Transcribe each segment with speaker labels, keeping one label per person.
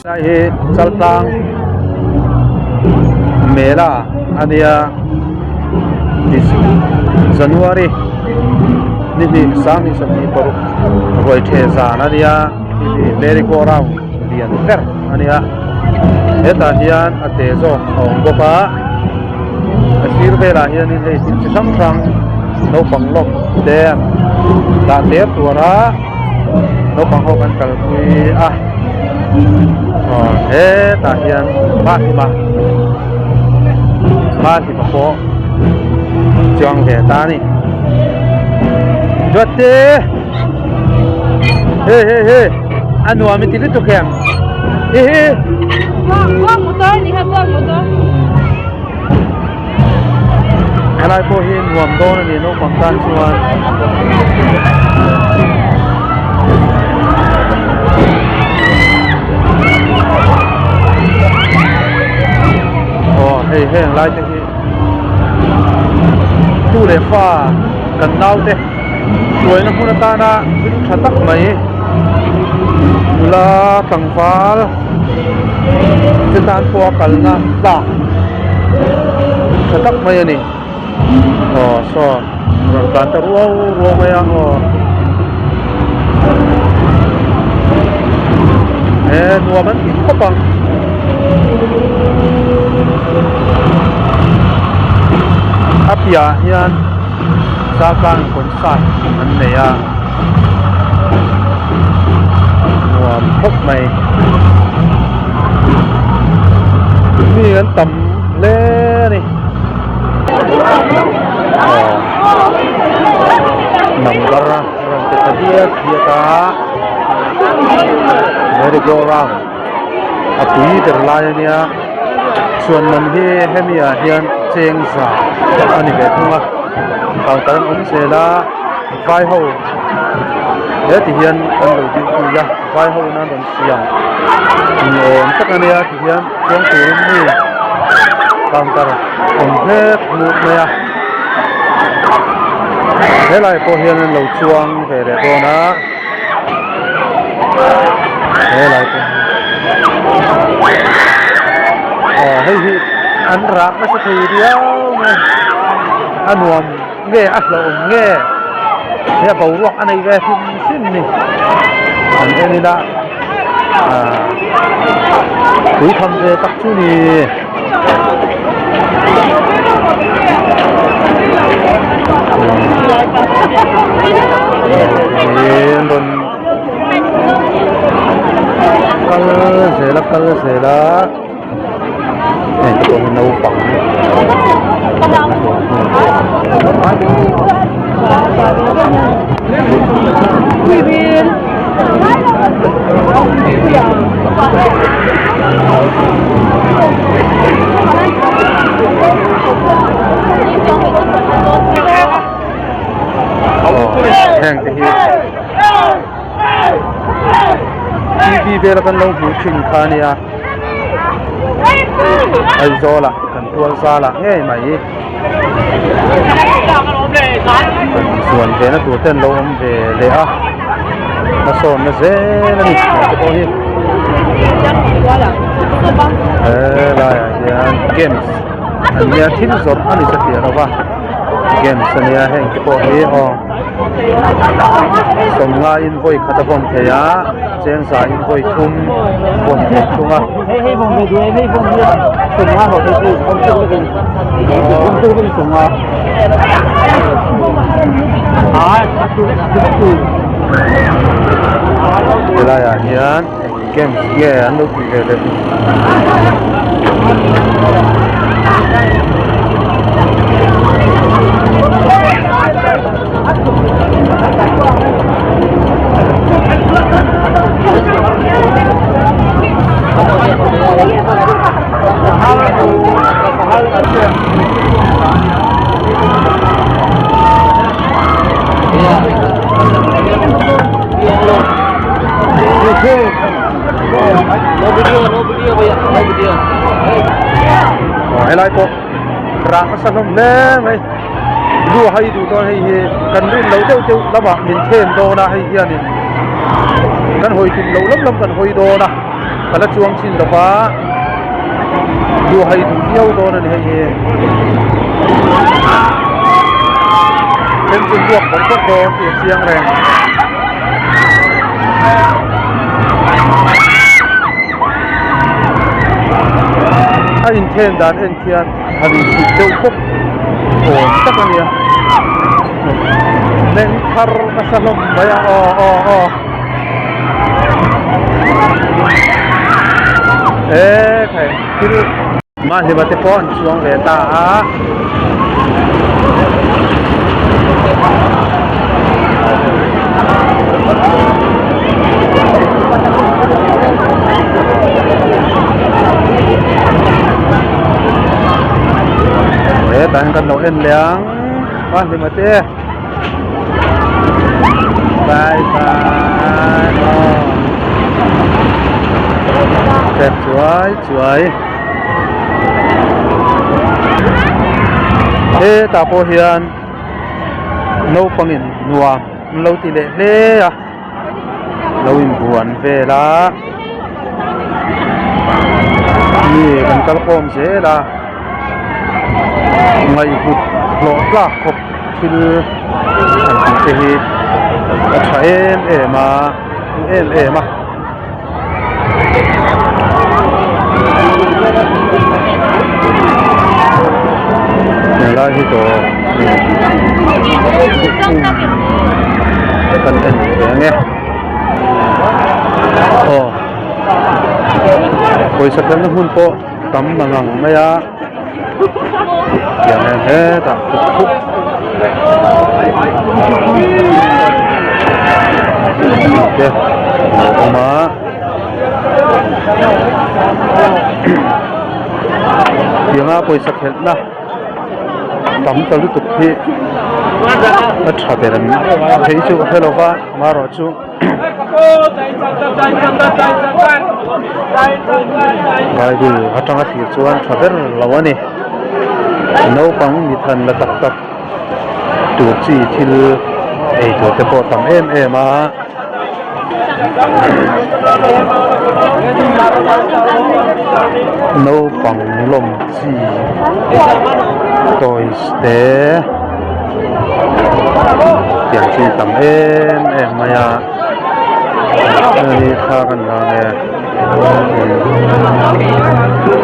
Speaker 1: Helai hi Chaltlang Mela a nia January ni hnih sanghnih sawmhnih paruk ruai ṭhe zan a nia merry go round lian ber a nia hetah hian a te zawk a awm bawk a a sir velah hianin hei thil chi hrang hrang naupang lawm te an dah tler tuar a naupang ho kan kalpui a aw hetah hian mahima mahima pawh chuang ve ta a ni duatte he he he a nuam i ti lutuk em he he. Helai pawh hi nuam dawn a ni naupang tan chuan aw hei heng lai te hi tu leh fa kan naute hruaina hmun atana thil tha tak mai nula tlangval te tan pawha kalna tlak tha tak mai a ni aw saw rawn tlan ta ruau ruau mai a aw he nuam an ti khawp ang. A piahah hian Chaltlang concert an nei a nuam khawp mai mi an tam hle a ni aw number a rawn pe ta diat diat a merry go round a pui ber lai a nia chuan man hi hemi ah hian cheng za a ni ve thung a counter an awm zel a vai ho he ti hian an lo duty a vai ho in an rawn siam ni awm tak a nia ti hian chuang turin mi counter awm hlek hmuh mai a helai pawh hian an lo chuang ve leh dawn a. Helai pawh hi aw hei hi an rak nasa thei riau mai a nuam nge a hlauhawm nge he a boruak a nei ve hrim hrim ni an en ila ah pui tham ve tak chu ni. An rawn kal zel a kal zel a heng te pawh hi naupang Heng te hi tv vel a kan lo hmuh thin kha a nia Aizawl ah kan tual zal ah ngei mai chuan ve na tur te an lo awm ve leh a hmasawnna zel a ni heng te pawh hi helaiah hian games an nia thil zawrh a ni satliah lo va games a nia heng te pawh hi aw sawmnga in vawi khat a vawm thei a cheng za in vawi thum vawm thei thung a. Helaiah hian eng games nge an lo tih ve le. Helai pawh rah nasa hlawm hle mai lu a hai duh dawn hei hi kan rin loh deuh deuh lamah min then dawn a hei hianin kan hawi tum loh lam lam kan hawi dawn a. Ka la chuang chin lo va, duhai duh viau dawn a ni hei hi. Then chu buak bawk bawk dawn tih a chiang reng. A inthen dan en khian han inhrilh deuh bawk awm tak a nia. Meng thar nasa hlawm mai a aw aw aw. E khai thil mahni te pawh an chuang ve ta a. Hetah hian kan lo en leh ang mahni te. Bye bye aw step chuai chuai hetah pawh hian naupang in nuam an lo ti leh hle a lo inbuan vel a mi kan kal khawm zel a ngaihhlut hlawh tlak khawp. Thil han tih te hi a tha em em a em em a. Helai hi dawr kan en ve ang e aw pawisa felna hmun pawh tam mangang mai a. Tiang hian hetah khup khup te a awm a tianga pawisa khelhna tam ta lutuk hi a tha ber an phei chu ka hre lo va amaherawhchu. Bible atanga thlir chuan tha ber lo a ni. Naupang mithan la tak tak tur chi thil ei tur te pawh tam em em a. Naupang lawm chi toys te tiang chi tam em em mai a hei thla kan la nge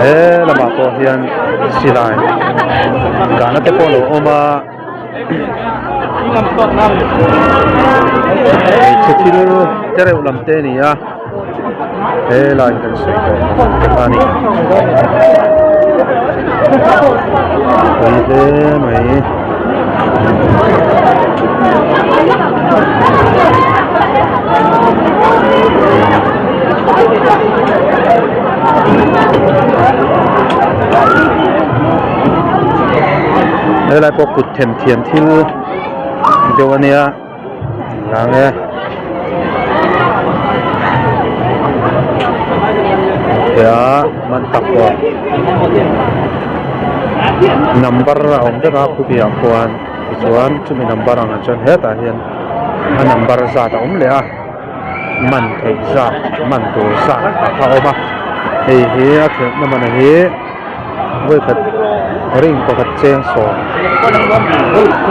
Speaker 1: he lamah pawh hian silai dahna te pawh a lo awm a hmeichhe thil te reuh lam te a ni a helai hi kan sawi tawh ang te kha a ni pui hle mai. Helai pawh kut themthiam thil deuh a nia ang e tia man tak pawh number a awm vek a khawpiah khuan tichuan chumi number ang ah chuan hetah hian a number zat a awm leh a man theih zat man tur zat a awm a hei hi a khelhna man hi. Vawikhat ring pakhat cheng sawm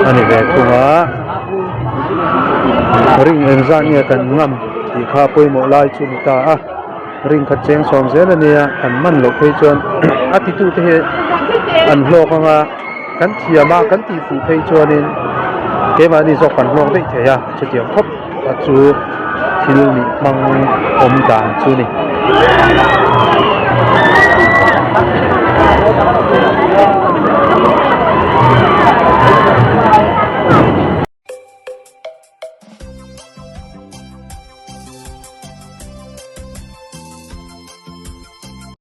Speaker 1: a ni ve thung a ring engzat nge kan ngam tih kha pawimawh lai chu a ni ta a ring khat cheng sawm zel a nia kan man loh phei chuan a titu te hi an hlawk ang a kan thiam a kan tih fuh phei chuanin keimahni zawk kan hlawk daih thei a chutiang khawp a chu thil nih hmang awm dan chu a ni.